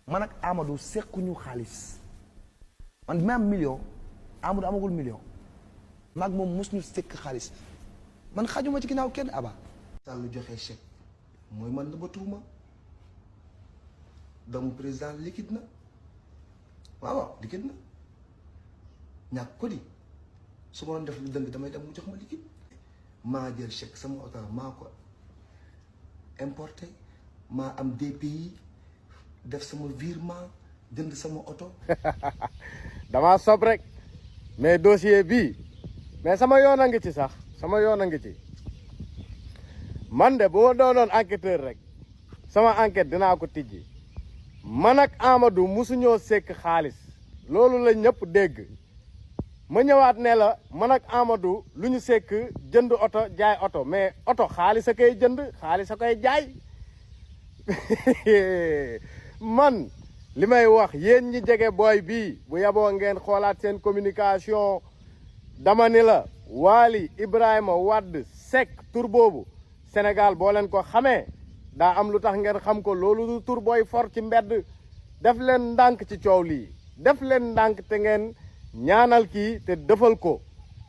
man ak Amadou sekkuñu xaalis man bi ma am million Amadou amagul million maag moom mos ñu sekk xaalis man xajuma ci ginnaaw kenn aba sàll lu joxe chèque mooy man na ba tuuma doomu président liquide na waaw liquide na ñàkk ko di su ma doon def lu dëng damay dem mu jox ma liquide maa jël chèque sama oto maa ko importé maa am DPI def sama virement jënd sama oto. dama sob rek mais dossier bii mais sama yoon a ngi ci sax sama yoon a ngi ci man de boo doonoon enquêteur rek sama enquête dinaa ko tijji man ak Amadou musuñoo sekk xaalis loolu la ñëpp dégg ma ñëwaat ne la man ak Amadou lu ñu sekk jënd oto jaay oto mais oto xaalis a koy jënd xaalis a koy jaay man li may wax yéen ñi jege booy bii bu yaboo ngeen xoolaat seen communication dama ni la Waly Ibrahima Wade Seck tur boobu Sénégal boo leen ko xamee daa am lu tax ngeen xam ko loolu du tur booy for ci mbedd def leen ndànk ci coow lii def leen ndànk te ngeen ñaanal kii te defal ko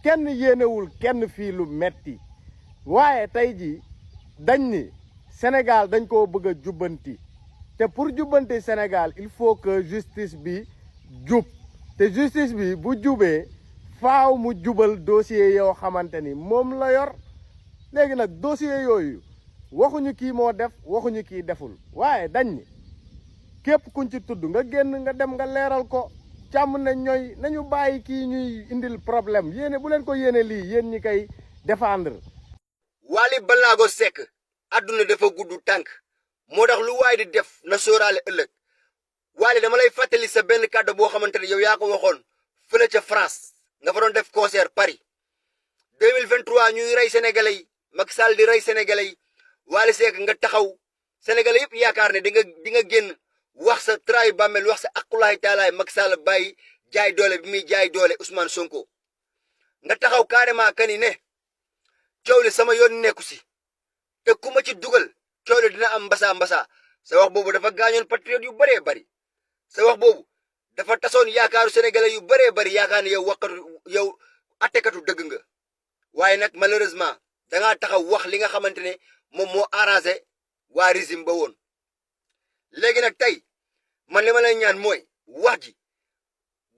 kenn yéenewul kenn fii lu metti waaye tey ji dañ ni Sénégal dañ koo bëgg a jubbanti te pour jubbanti Sénégal il faut que justice bi jub te justice bi bu jubee faaw mu jubal dossier yoo xamante ni moom la yor léegi nag dossier yooyu waxuñu kii moo def waxuñu kii deful waaye dañ ni képp kuñ ci tudd nga génn nga dem nga leeral ko càmm na ñooy nañu bàyyi kii ñuy indil problème yéene bu leen ko yéene lii yéen ñi koy défendre. Waly Ballago Seck adduna dafa gudd tànk moo tax lu waay di def na sóoraale ëllëg Waly dama lay fàttali sa benn kàddu boo xamante ne yow yaa ko waxoon fële ca France nga fa doon def concert Paris 2023 ñuy rey sénégalais yi Macky Sall di rey sénégalais yi Waly Seck nga taxaw sénégalais yëpp yaakaar ne di nga génn wax sa trahi bàmmeel wax sa aqulaay taalaay Macky Sall bàyyi jaay doole bi muy jaay doole Ousmane Sonko nga taxaw carrément kani ne coow li sama yoon nekku si te ku ma ci dugal coow li dina am mbasa sa wax boobu dafa gaañoon patriote yu bëree bëri sa wax boobu dafa tasoon yaakaaru sénégalais yu bëree bëri yaakaar ne yow attekatu dëgg nga waaye nag malheureusement dangaa taxaw wax li nga xamante ne moom moo arrangé waa régime ba woon léegi nag tey man li ma lay ñaan mooy wax ji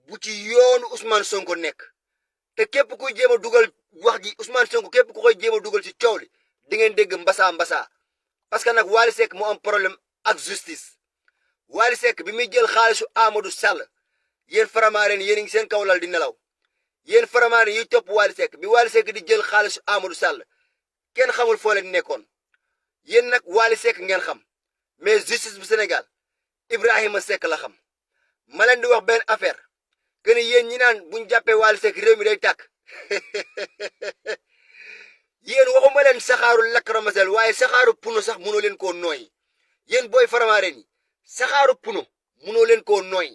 bu ci yoonu Ousmane Sonko nekk te képp kuy jéem a dugal wax ji Ousmane Sonko képp ku koy jéem a dugal ci coow li di ngeen dégg mbasa parce que nag Waly Seck moo am problème ak justice Waly Seck bi muy jël xaalisu Amadou Sall yéen faramaareen yéen a ngi seen kaw lal di nelaw yéen faramaareen yi topp Waly Seck bi Waly Seck di jël xaalisu Amadou Sall kenn xamul foo leen nekkoon yéen nag Waly Seck ngeen xam mais justice bu Sénégal Ibrahima Seck la xam ma leen di wax benn affaire que ni yéen ñi naan buñ jàppee Waly Seck réew mi day tàkk yéen waxuma leen saxaaru lacrymogène waaye saxaaru puno sax mënoo leen koo nooy yéen booy faramaareen yi saxaaru puno mënoo leen koo nooy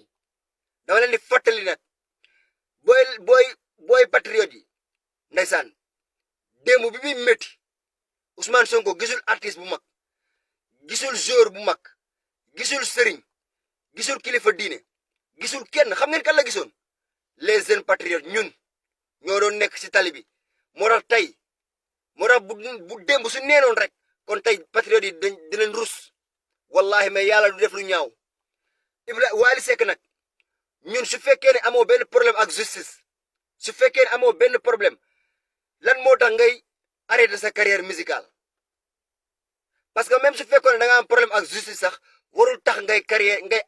dama leen di fàttali nag booy patriote yi ndeysaan démb bi muy métti Ousmane Sonko gisul artiste bu mag gisul joueur bu mag gisul sëriñ gisul kilifa diine gisul kenn xam ngeen kan la gisoon les jeunes patriotes ñun ñoo doon nekk ci tali bi moo tax tey bu démb su neenoon rek kon tey patriotes yi dinañ rus wallahi mais yàlla du def lu ñaaw Waly Seck nag ñun su fekkee ne amoo benn problème ak justice su fekkee ne amoo benn problème lan moo tax ngay arrêter sa carrière musicale parce que même su fekkoon ne da nga am problème ak justice sax warul tax ngay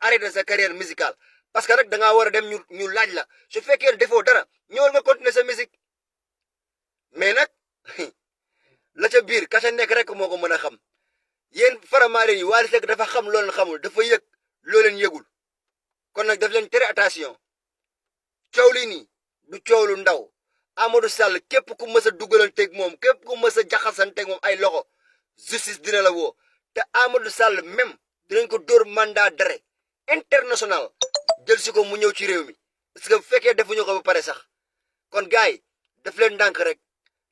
arrêter sa carrière musicale parce que nag da ngaa war a dem ñu laaj la su fekkee ne defoo dara ñëwal nga continuer sa musique mais nag la ca biir ka ca nekk rek moo ko mën a xam yéen faramaareen yi Waly Seck dafa xam loo leen xamul dafa yëg loo leen yëgul kon nag daf leen tere attention coow lii nii du coow lu ndaw Amadou Sall képp ku mës a dugalanteeg moom képp ku mës a jaxasanteeg moom ay loxo justice dina la woo te Amadou Sall même dinañ ko dóor mandat d'arrêt international jël si ko mu ñëw ci réew mi parce que bu fekkee defuñu ko ba pare sax kon gars yi daf leen ndànk rek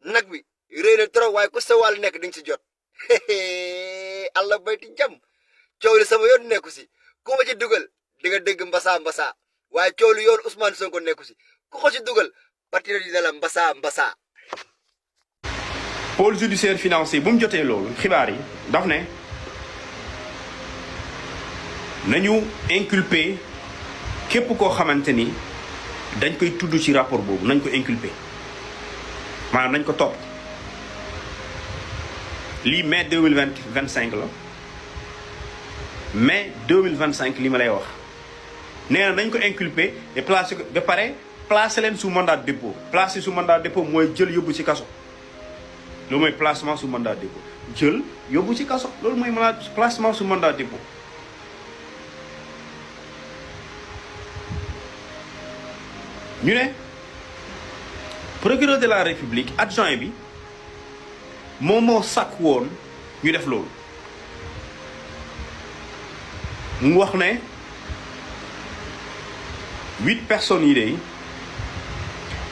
nag bi réy na trop waaye ku sa wàll nekk di nga ci jot Allah bayti jàmm coow li sama yoon nekku si ku ma ci dugal mbasa mbasa waaye coow lu yoon Ousmane Sonko nekku si ku ko si dugal patriote dina la mbasa mbasa. pôle judiciaire financier bu mu jotee loolu xibaar yi daf ne nañu inculpé képp koo xamante ni dañ koy tudd ci rapport boobu nañ ko inculpé maanaam nañ ko topp lii mai 2025 la mai 2025 li ma lay wax nee na nañ ko inculpé et placé ko ba pare placé leen sous mandat de dépôt placé sous mandat de dépôt mooy jël yóbbu ci kaso loolu mooy placement sous mandat de dépôt jël yóbbu ci kaso loolu mooy placement sous mandat de dépôt. ñu ne procureur de la république adjoint bi moom moo sàkk woon ñu def loolu mu wax ne 8 personnes yi de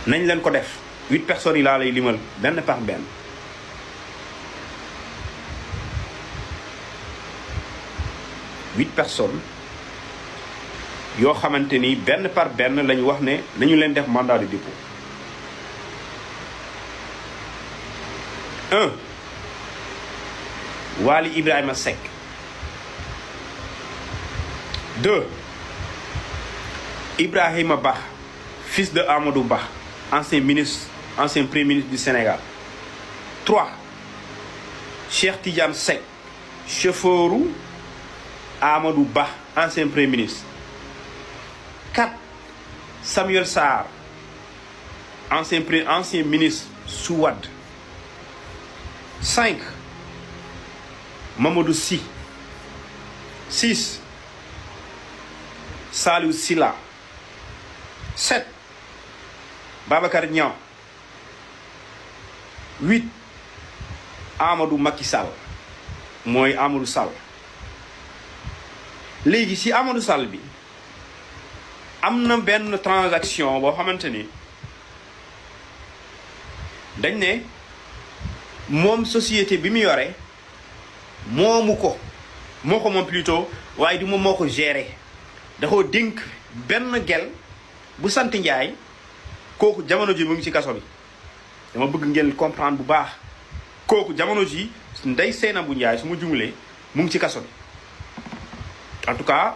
nañ leen ko def 8 personnes yi laa lay limal benn par benn. 8 personnes yoo xamante ni benn par benn lañu wax ne nañu leen def mandat de dépôt. 1 Wali Ibrahima Seck. 2 Ibrahima Ba fils de Amadou Ba ancien premier ministre du Sénégal. 3 Cheikh Tidiane Seck chauffeuru Amadou Ba ancien premier ministre. 4 Samuel Sarr ancien ministre sous Wade. 5 Mamadou Sy. 6 Saliou Sylla. 7 Babacar Niang. 8 Amadou Macky Sall mooy Amadou Sall. léegi si Amadou Sall bi am na benn transaction boo xamante ni dañ ne moom société bi mu yore moomu ko moo ko moom plutôt waaye du moom moo ko géré da koo dénk benn gel bu sant Njaay kooku jamono ji mu ngi ci kaso bi dama bëgg ngeen comprendre bu baax kooku jamono ji Ndeye Seynabou Ndiaye su ma jumulee mu ngi ci kaso bi en tout cas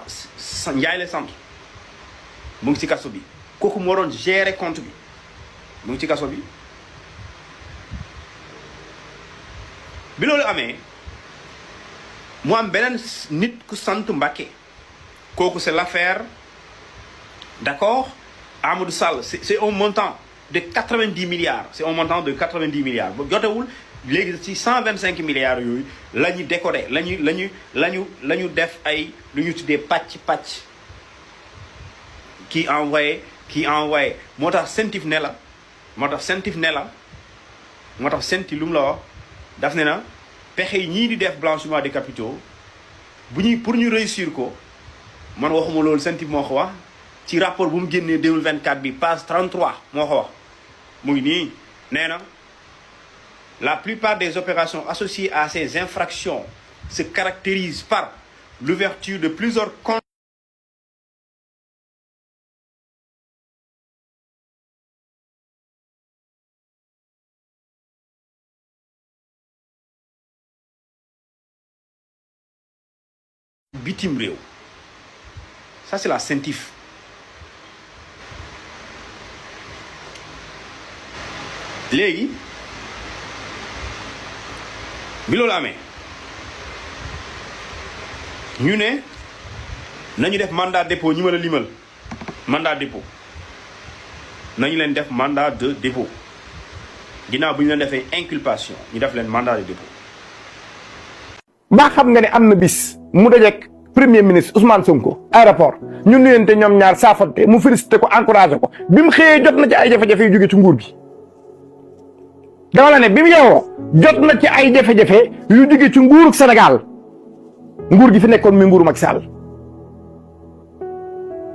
Ndiaye la sant mu ngi ci kaso bi kooku moo doon gérer compte bi mu ngi ci kaso bi. bi loolu amee mu am beneen nit ku sant Mbacké kooku c'est l'affaire d'accord Amadou Sall c'est un montant de 90 milliards c'est un montant de 90 milliards ba jotewul léegi ci 125 milliards yooyu la ñu décoder la ñu def ay lu ñu tuddee pàcc kii envoyé moo tax Sentif ne la moo tax Senti lu mu la wax daf ne na pexe yi ñii di def blanchiment des capitaux pour ñu réussir ko man waxuma loolu Sentif moo ko wax ci rapport bu mu génnee 2024 bi page 33 moo ko wax mu ngi nii nee na la plupart des opérations associées à ces infractions se caractérisent par l'ouverture de plusieurs comptes bitim réew. Ça c'est la Sentif. léegi bi loolu amee ñu ne nañu def mandat dépôt ñu mën a limal mandat dépôt nañu leen def mandat de dépôt ginnaaw bu ñu leen defee inculpation ñu def leen mandat de dépôt. ba xam nga ne am na bis mu dajeek premier ministre Ousmane Sonko aéroport ñu nuyante ñoom ñaar saafante mu félicité ko encouragé ko bi mu xëyee jot na ci ay jafe-jafe yu jóge ci nguur gi. dama la ne bi mu yeewoo jot na ci ay jafe-jafe yu jóge ci nguurug Sénégal nguur gi fi nekkoon mi nguuru Macky Sall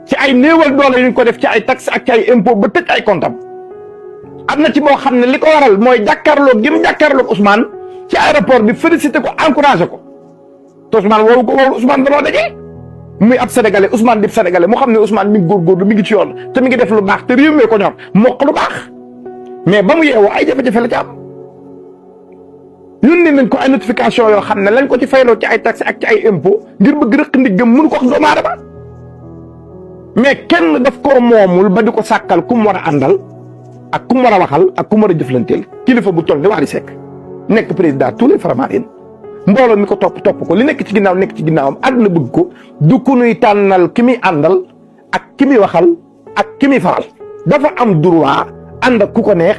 ci ay néewal doole yu ñu ko def ci ay taxe ak ci ay impôt ba tëj ay comptam am na ci boo xam ne li ko waral mooy jàkkaarloog gi mu jàkkaarloog Ousmane ci aéroport bi félicité ko encouragé ko te Ousmane woowu ko woowu Ousmane danoo daje muy ab sénégalais Ousmane dib sénégalais mu xam ne Ousmane mi ngi góorgóorlu mi ngi ci yoon te mi ngi def lu baax te réew mi ko ñor mokk lu baax mais ba mu yeewoo ay jafe-jafe la ci am yónnee nañ ko ay notification yoo xam ne lañ ko ci fayloo ci ay taxes ak ci ay impôt ngir bëgg rëq ndiggam mënu ko wax doomu aadama mais kenn daf koo moomul ba di ko sàkkal ku mu war a àndal ak ku mu war a waxal ak ku mu war a jëflanteel kilifa bu toll ni Wally Seck nekk président tous les Faramareen mbooloo mi ko topp ko li nekk ci ginnaaw nekk ci ginnaawam àdduna bëgg ko du ku nuy tànnal ki muy àndal ak ki muy waxal ak ki muy faral dafa am droit ànd ak ku ko neex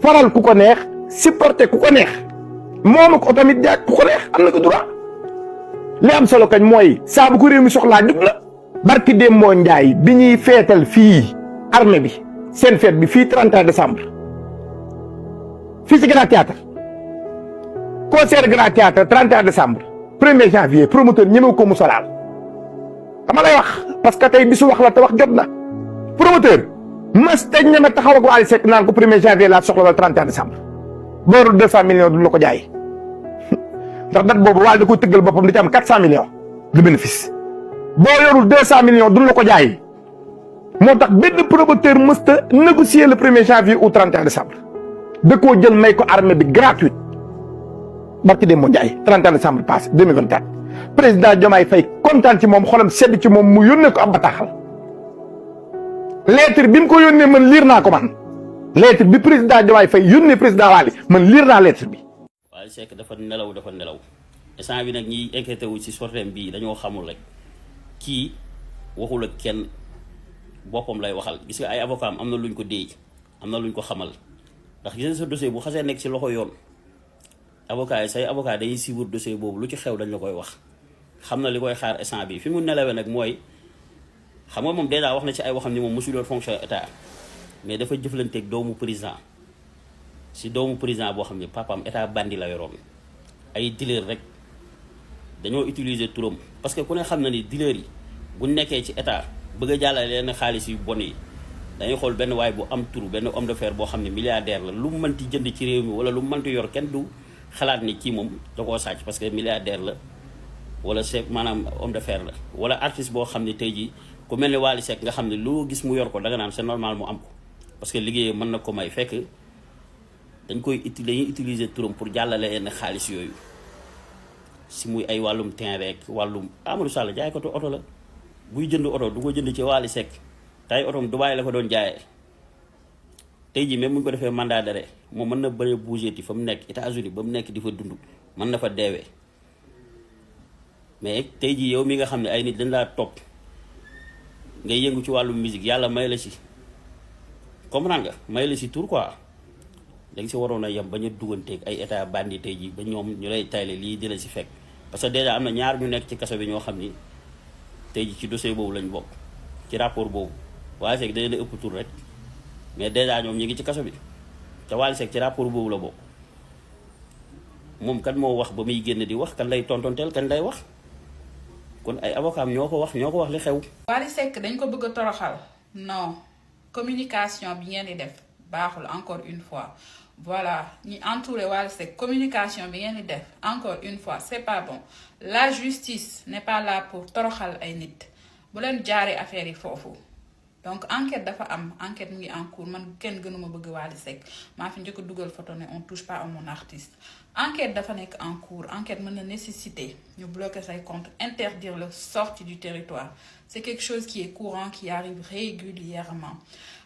faral ku ko neex supporter ku ko neex moom ko tamit jaaj ku ko neex am na ko droit li am solo kañ mooy saa bu ko réew mi soxlaa jug la barki Demba Ndiaye bi ñuy feetal fii armée bi seen fête bi fii 31 décembre fii ci Grand Théâtre concert Grand Théâtre 31 décembre 1er janvier promoteur ñemew ko mu solaal dama lay wax parce que tey bisu wax la te wax jot na promoteur mas te ñeme taxaw ak Wally Seck naan ko 1er janvier laa soxla wala 31 décembre booru 200 millions du la ko jaay ndax date boobu Wally da koy tëggal boppam di ci am 400 millions de bénéfice boo yorul 200 millions du la ko jaay moo tax benn promoteur mësta négocier le 1er janvier ou 31 décembre da koo jël may ko armée bi gratuite barki Demba Ndiaye 31 décembre passé 2024 président Diomaye Faye kontaan ci moom xolam sedd ci moom mu yónnee ko ab bataaxal lettre bi mu ko yónnee man liir naa ko man lettre bi président Diomaye Faye yónnee président Wally man liir naa lettre bi. Wally Seck dafa nelaw instant bi nag ñiy inquiété wu ci sorteem bii dañoo xamul rek kii waxul ak kenn boppam lay waxal gis nga ay avocat am na luñ ko déey am na luñ ko xamal ndax gis nga sa dossier bu xasee nekk ci loxo yoon avocat yi say avocat dañuy suivre dossier boobu lu ci xew dañ la koy wax xam na li koy xaar instant bi fi mu nelawee nag mooy xam nga moom déjà wax na ci ay waxam ni moom mosul doon fonction état mais dafa jëflanteeg doomu président si doomu président boo xam ne papaam état bandi la yoroon ay dealer rek dañoo utiliser turam parce que ku ne xam na ni dealer yi bu nekkee ci état bëgg a jàllale leen xaalis yu bon yi dañuy xool benn waay bu am tur benn homme d'affaires boo xam ne milliardaire la lu mu mënti jënd ci réew mi wala lu mu mënti yor kenn du xalaat ni kii moom da koo sàcc parce que milliardaire la wala chef maanaam homme d'affaires la wala artiste boo xam ne tey jii ku mel ne Wally Seck nga xam ne loo gis mu yor ko danga naan c'est normal mu am ko parce que liggéeyee mën na ko may fekk dañuy utiliser turam pour jàllale yenn xaalis yooyu si muy ay wàllum tin rek wàllum Amadou Sall jaay ko to oto la buy jënd oto du ko jënd ci Wally Seck tay otom Dubaay la ko doon jaayee tey jii même bu ñu ko defee mandat d'arrêt moom mën na bëri bouger ti fa mu nekk États-Unis ba mu nekk di fa dund mën na fa deewee mais tey jii yow mi nga xam ne ay nit dañ laa topp ngay yëngu ci wàllum musique yàlla may la si comprendre nga may la si tour quoi da nga si waroon a yem bañ a duganteeg ay état bandi tey jii ba ñoom ñu lay tayle lii di la si fekk parce que déjà am na ñaar ñu nekk ci kaso bi ñoo xam ni tey jii ci dossier boobu lañ bokk ci rapport boobu Wally Seck da leen a ëpp tur rek mais déjà ñoom ñu ngi ci kaso bi te Wally Seck ci rapport boobu la bokk moom kan moo wax ba muy génn di wax kan lay tontonteel kan lay wax kon ay avocat ñoo ko wax li xew. Wally Seck dañ ko bëgg a toroxal non communication bi ngeen di def baaxul encore une fois voilà ñi entouré Wally Seck communication bi ngeen di def encore une fois c'est pas bon la justice n'est pas là pour toroxal ay nit bu leen jaaree affaire yi foofu. donc enquête dafa am enquête mu ngi en cours man kenn gënuma bëgg Wally Seck maa fi njëkk a dugal photo ne on touche pas à mon artiste enquête dafa nekk en cours enquête mën na nécessiter ñu bloquer say compte interdire la sortie du territoire c'est quelque chose qui est courant qui arrive régulièrement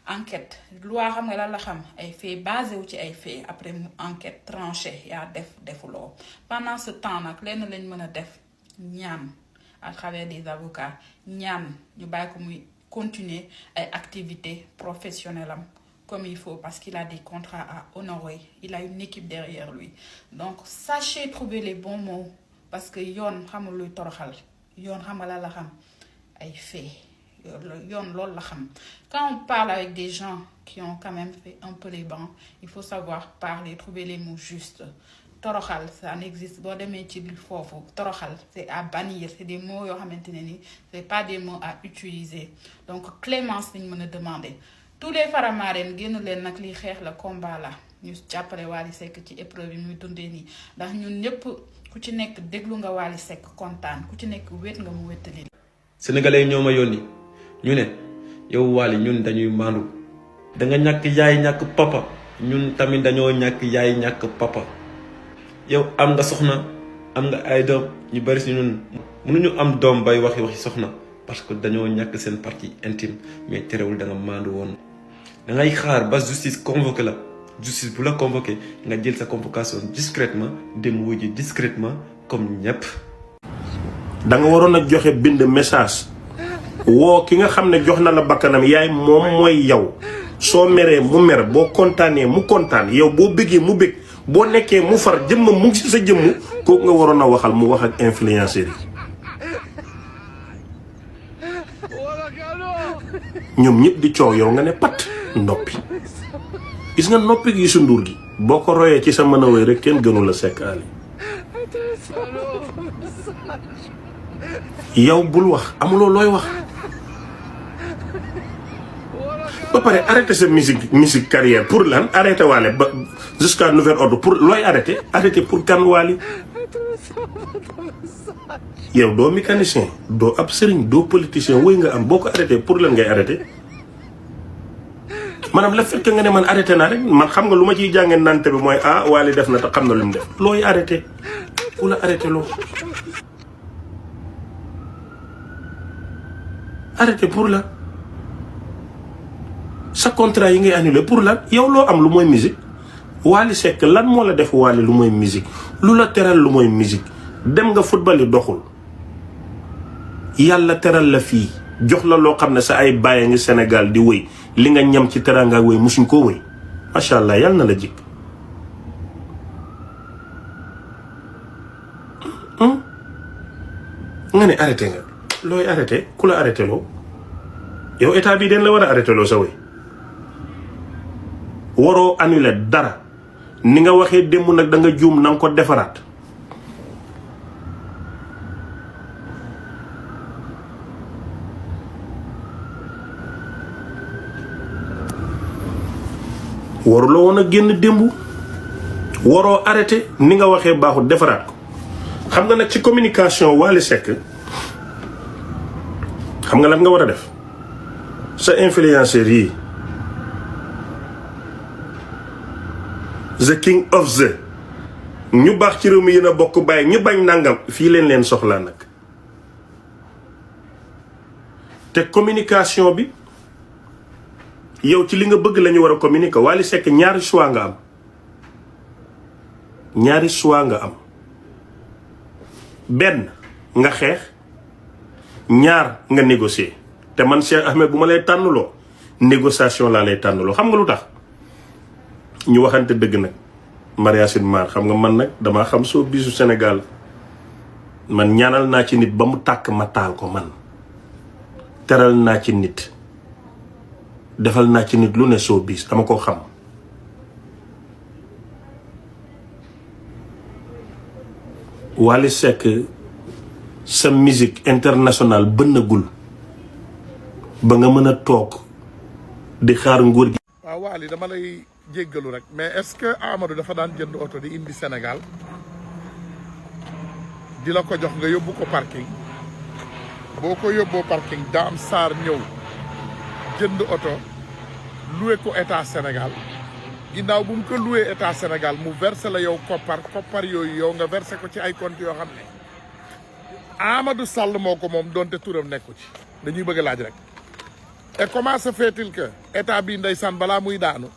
enquête loi xam nga lan la xam ay faits basé wu ci ay faits après mu enquête tranché yaa defuloo pendant ce temps nag lenn lañ mën a def ñaan à travers des avocats ñaan ñu bàyyi ko muy continuer ay activités professionnelles comme il faut parce qu'il a des contrats à honorer il a une équipe derrière lui donc sachez trouver les bons mots parce que yoon xamul luy toroxal yoon xamal la xam ay faits yoon loolu la xam quand on parle avec des gens qui ont quand même fait un peu les bancs il faut savoir parler trouver les mots justes toroxal ça n'existe boo demee ci foofu toroxal c'est à bannir c'est des mots yoo xamante ne ni c'est pas des mots à utiliser donc clémence lañ mën a demander tous les Faramareen génn leen nag li xeex la combat la ñu jàppale Wally Seck ci épreuve yi muy dundee nii ndax ñun ñëpp ku ci nekk déglu nga Wally Seck kontaan ku ci nekk wét nga mu wéttali sénégalais ñoo ma yónni ñu ne yow Wally ñun dañuy maandu da nga ñàkk yaay ñàkk papa ñun tamit dañoo ñàkk yaay ñàkk papa yow am nga soxna am nga ay doom ñu bari si ñun mënuñu am doom bay waxi soxna parce que dañoo ñàkk seen partie intime mais terewul da nga maandu woon da ngay xaar ba justice convoqué la justice bu la convoqué nga jël sa convocation discrètement dem wuji discrètement comme ñëpp. da nga waroon a joxe bind message woo ki nga xam ne jox na la bakkanam yaay moom mooy yow soo meree mu mer boo kontaanee mu kontaan yow boo bëggee mu bëgg boo nekkee mu far jëmm mu ngi si sa jëmm kooku nga waroon a waxal mu wax ak influenceurs yi ñoom ñëpp di coow yow nga ne pat noppi gis nga noppi gi Youssou Ndour gi boo ko royee ci sa mën a wéy rek kenn gënu la Seck Ali yow bul wax amuloo looy wax ba pare arrêté sa musique carrière pour lan arrêté Wally ba jusqu'à nouvel ordre pour looy arrêté pour kan Wally yow doo mécanicien doo ab sëriñ doo politicien wéy nga am boo ko arrêté pour lan ngay arrêté maanaam la fekk nga ne man arrêté naa rek man xam nga lu ma ciy jàngee nante bi mooy Wally def na te xam na lu mu def looy arrêté ku la arrêté loo arrêté pour la sa contrat yi ngay annulé pour lan yow loo am lu mooy musique Wally Seck lan moo la def Wally lu mooy musique lu la teral lu mooy musique dem nga football yi doxul yàlla teral la fii jox la loo xam ne sa ay bàyyi ngi Sénégal di wëy li nga ñam ci teranga wëy musuñ koo wëy macha allah yàlla na la jik nga ne arrêté nga looy arrêté ku la arrêté loo yow état bi den la war a arrêté loo sa wëy waroo annulé dara ni nga waxee démb nag da nga juum na nga ko defaraat waruloo woon a génn démb waroo arrêté ni nga waxee baaxul defaraat ko xam nga nag ci communication Wally Seck xam nga lan nga war a def sa influenceur yi the king of the ñu baax ci réew mi yéen a bokk bàyyi ñu bañ nangam fii leen soxlaa nag te communication bi yow ci li nga bëgg la ñu war a communiquer Wally Seck ñaari choix nga am benn nga xeex ñaar nga négocier te man Cheikh Ahmed bu ma lay tànnuloo négociation laa lay tànnuloo xam nga lu tax ñu waxante dëgg nag Maria Sin Mar xam nga man nag damaa xam soo bisu Sénégal man ñaanal naa ci nit ba mu tàkk ma taal ko man teral naa ci nit defal naa ci nit lu ne soo bis dama ko xam Wally Seck sa musique internationale bënnagul ba nga mën a toog di xaar nguur gi. waaw Wally dama lay jéggalu rek mais est-ce que Amadou dafa daan jënd oto di indi Sénégal di la ko jox nga yóbbu ko parking boo ko yóbboo parking Dame Sarr ñëw jënd oto loué ko état Sénégal ginnaaw bu mu ko loué état Sénégal mu versé la yow koppar yooyu yow nga versé ko ci ay compte yoo xam ne Amadou Sall moo ko moom donte turam nekku ci dañuy bëgg a laaj rek et comment se fait-il que état bi ndeysaan balaa muy daanu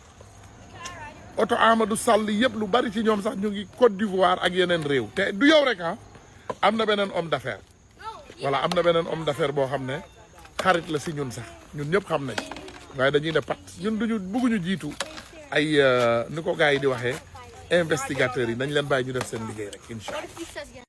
oto Amadou Sall yëpp lu bari ci ñoom sax ñu ngi Côte d'Ivoire ak yeneen réew te du yow rek am na beneen homme d'affaires voilà am na beneen homme d'affaires boo xam ne xarit la si ñun sax ñun ñëpp xam nañ waaye dañuy ne pat ñun duñu bëgguñu jiitu ay ni ko gars yi di waxee investigateurs yi nañ leen bàyyi ñu def seen liggéey rek incha allah